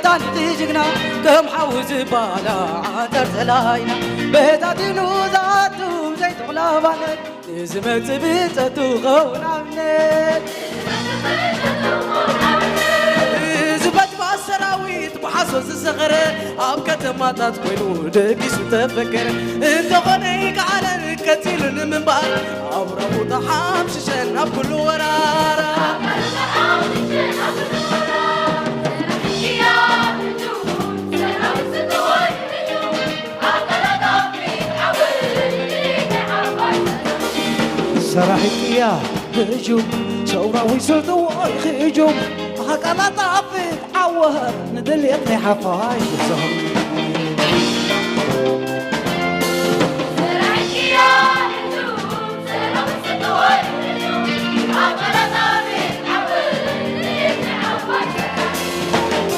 ታሪኽ ጅግና ከም ሓዊ ዝባላ ኣንጻር ጸላኢና በታቲኑ ዝኣቱ ዘይተቑላባነት ንዝመጽእ ብጸቱ ኸውን ኣብነት። እዚ በትማ ሰራዊት ብሓሶት ዝሰኸረ ኣብ ከተማታት ኮይኑ ደጊሱ ተፈከረ። እንተኾነ ይከኣለን ቀጺሉ ንምንባር ኣብ ረቡዕ ተሓምሽሸን ኣብ ኩሉ ወራራ። ሰራሒት ቅያ ህጁም ሰውራዊ ስልትዎ ይኽእጁም ኣቃላጣፊ ዓወት ንድልየት ናይ ሓፋሽ ይብዝሖም።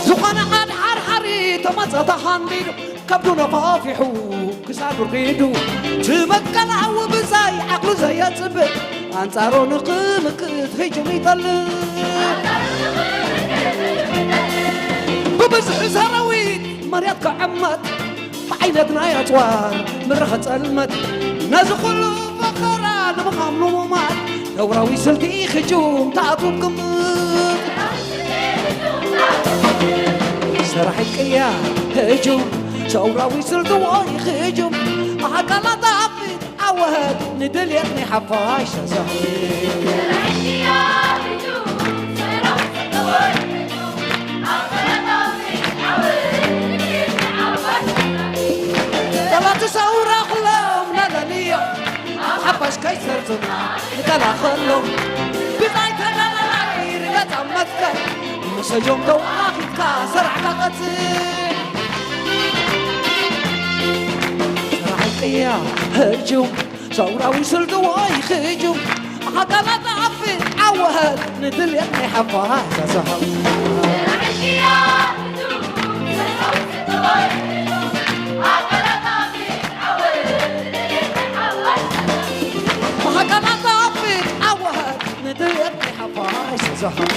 ዝኾነ ሓድሓርሓሪ ተመጸ ተሃንዲዱ ከብዱ ነፋፊሑ ክሳዱ ርጊዱ ትመቀላዊ ብዛይ ዓቕሉ ዘየጽብእ ኣንጻሮ ንኽምክት ህጁም ይጠልብ። ብብዝሒ ሰራዊት መሬት ክዕመት ብዓይነት ናይ ኣጽዋር ምርኸ ጸልመት ነዚ ኩሉ ፈኸራ ንምኻም ንሙማት ነውራዊ ስልቲ ህጁም ተኣትው ግምት። ሰራሒት ቅያ ህጁም ሰውራዊ ስልትዎ ይኽጁም ኣካላት ኣፍሪት ዓወት ንድልየት ናይ ሓፋሽ ተዛህሪ። ጠላት ሰውራ ኩሎም ነለልዮ ሓፋሽ ከይሰርጹና ንከላኸሎም ብዛይ ተጋዳላይ ርገጽ ኣብ መትከል መሰጆም ተዋኺትካ ሰራሕካ ቀጽል። ሰራሒ ቅያ ህጁም ሰውራዊ ስልትዎ ይኽጁም ኣካላት ኣፍ ዓወት ንድልየት ናይ ሓፋሽ ተዛሃቡ። ኣካላት ኣፍ ዓወት ንድልየት ናይ ሓፋሽ ተዛሃቡ።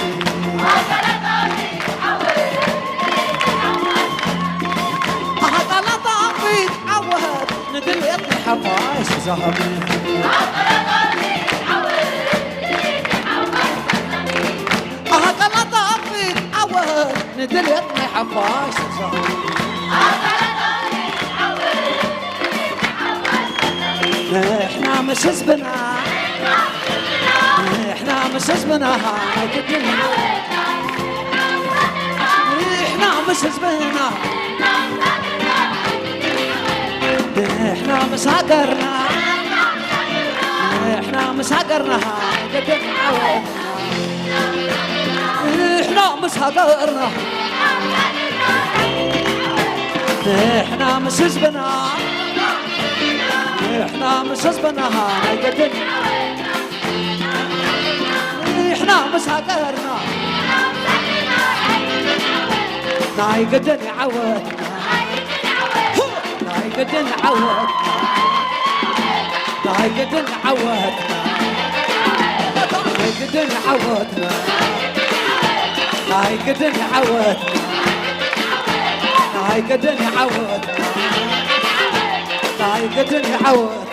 ኣካላት ኣፍ ዓወት ንድልየት ናይ ሓፋሽ ተዛሃቡ። ኣካላት ኣፍ ዓወት ንድልየት ናይ ሓፋሽ ተዛሃቡ። ንሕና ምስ ህዝብና ንሕና ምስ ህዝብና ናይ ግድን ንሕና ምስ ህዝብና ንሕና ምስ ሃገርና ንሕና ምስ ሃገርና ናይ ግድን ዓወት ንሕና ምስ ሃገርና ንሕና ምስ ህዝብና ንሕና ምስ ህዝብና ናይ ግድን ንሕና ምስ ሃገርና ናይ ግድን ይዓወትና ናይ ግድን ይዓወትና ናይ ግድን ይዓወትና ናይ ግድን ይዓወትና ናይ ግድን ይዓወትና ናይ ግድን ይዓወትና ናይ ግድን ይዓወትና